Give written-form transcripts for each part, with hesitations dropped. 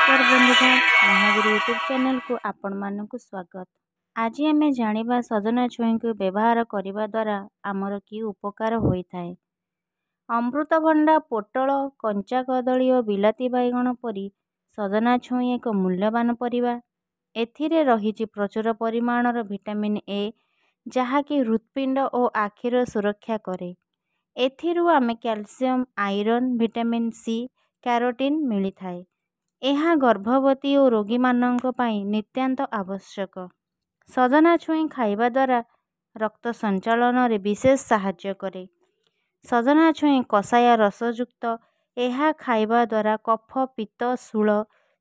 ନମସ୍କାର ବନ୍ଧୁଗଣ, ମହାବୀର ୟୁଟ୍ୟୁବ୍ ଚ୍ୟାନେଲକୁ ଆପଣମାନଙ୍କୁ ସ୍ୱାଗତ। ଆଜି ଆମେ ଜାଣିବା ସଜନା ଛୁଇଁକୁ ବ୍ୟବହାର କରିବା ଦ୍ୱାରା ଆମର କି ଉପକାର ହୋଇଥାଏ। ଅମୃତଭଣ୍ଡା, ପୋଟଳ, କଞ୍ଚା କଦଳୀ ଓ ବିଲାତି ବାଇଗଣ ପରି ସଜନା ଛୁଇଁ ଏକ ମୂଲ୍ୟବାନ ପରିବା। ଏଥିରେ ରହିଛି ପ୍ରଚୁର ପରିମାଣର ଭିଟାମିନ୍ ଏ, ଯାହାକି ହୃତ୍ପିଣ୍ଡ ଓ ଆଖିର ସୁରକ୍ଷା କରେ। ଏଥିରୁ ଆମେ calcium, iron, vitamin C, carotene ମିଳିଥାଏ। ଏହା ଗର୍ଭବତୀ ଓ ରୋଗୀମାନଙ୍କ ପାଇଁ ନିତାନ୍ତ ଆବଶ୍ୟକ। ସଜନା ଛୁଇଁ ଖାଇବା ଦ୍ୱାରା ରକ୍ତ ସଞ୍ଚାଳନରେ ବିଶେଷ ସାହାଯ୍ୟ କରେ। ସଜନା ଛୁଇଁ କଷାୟ ରସଯୁକ୍ତ। ଏହା ଖାଇବା ଦ୍ୱାରା କଫ, ପିତ୍ତ, ଶୂଳ,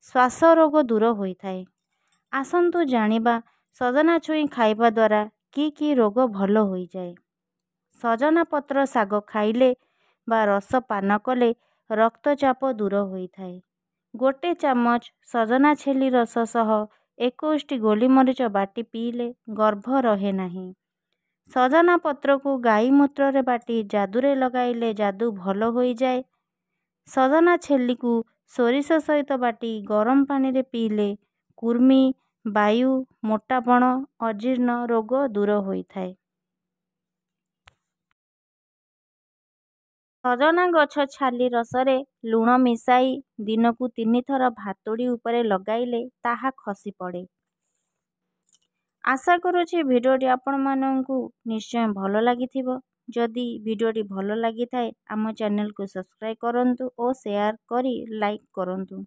ଶ୍ୱାସ ରୋଗ ଦୂର ହୋଇଥାଏ। ଆସନ୍ତୁ ଜାଣିବା ସଜନା ଛୁଇଁ ଖାଇବା ଦ୍ୱାରା କି କି ରୋଗ ଭଲ ହୋଇଯାଏ। ସଜନା ପତ୍ର ଶାଗ ଖାଇଲେ ବା ରସ ପାନ କଲେ ରକ୍ତଚାପ ଦୂର ହୋଇଥାଏ। ଗୋଟେ ଚାମଚ ସଜନା ଛେଲି ରସ ସହ 21ଟି ଗୋଲମରିଚ ବାଟି ପିଇଲେ ଗର୍ଭ ରହେ ନାହିଁ। ସଜନା ପତ୍ରକୁ ଗାଈ ମୂତ୍ରରେ ବାଟି ଯାଦୁରେ ଲଗାଇଲେ ଯାଦୁ ଭଲ ହୋଇଯାଏ। ସଜନା ଛେଲିକୁ ସୋରିଷ ସହିତ ବାଟି ଗରମ ପାଣିରେ ପିଇଲେ କୁର୍ମି, ବାୟୁ, ମୋଟାପଣ, ଅଜୀର୍ଣ୍ଣ ରୋଗ ଦୂର ହୋଇଥାଏ। ସଜନା ଗଛ ଛାଲି ରସରେ ଲୁଣ ମିଶାଇ ଦିନକୁ 3ଥର ଭାତୁଡ଼ି ଉପରେ ଲଗାଇଲେ ତାହା ଖସିପଡ଼େ। ଆଶା କରୁଛି ଭିଡ଼ିଓଟି ଆପଣମାନଙ୍କୁ ନିଶ୍ଚୟ ଭଲ ଲାଗିଥିବ। ଯଦି ଭିଡ଼ିଓଟି ଭଲ ଲାଗିଥାଏ, ଆମ ଚ୍ୟାନେଲକୁ ସବସ୍କ୍ରାଇବ୍ କରନ୍ତୁ ଓ ସେୟାର କରି ଲାଇକ୍ କରନ୍ତୁ।